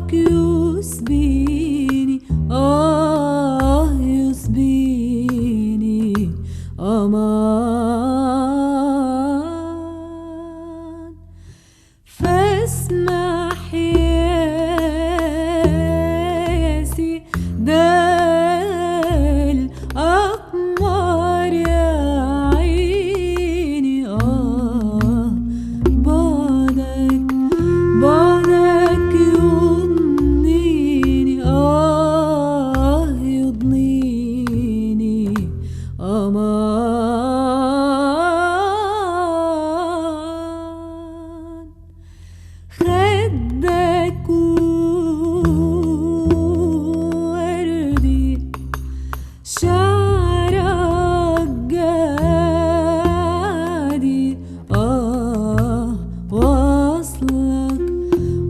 بعدك يسبيني، آه يسبيني أمان. فاسمح يا سيد الأقمار يا عيني، آه بعدك بعدك يضنيني، آه يضنيني أمان. خدك وردي، شعرك جعدي، آه وصلك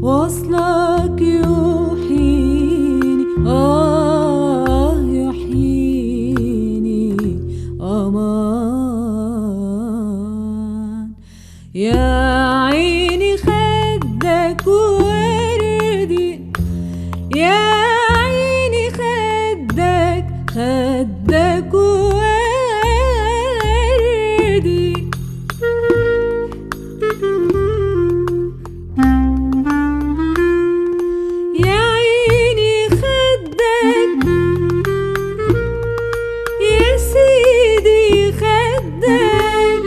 وصلك يحييني، آه يحييني أمان. يا عيني خدك وردي، يا عيني خدك خدك وردي. يا عيني خدك يا سيدي خدك،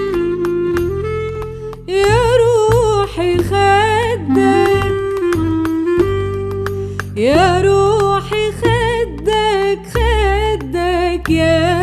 يا روحي خدك، يا روحي خدك خدك يا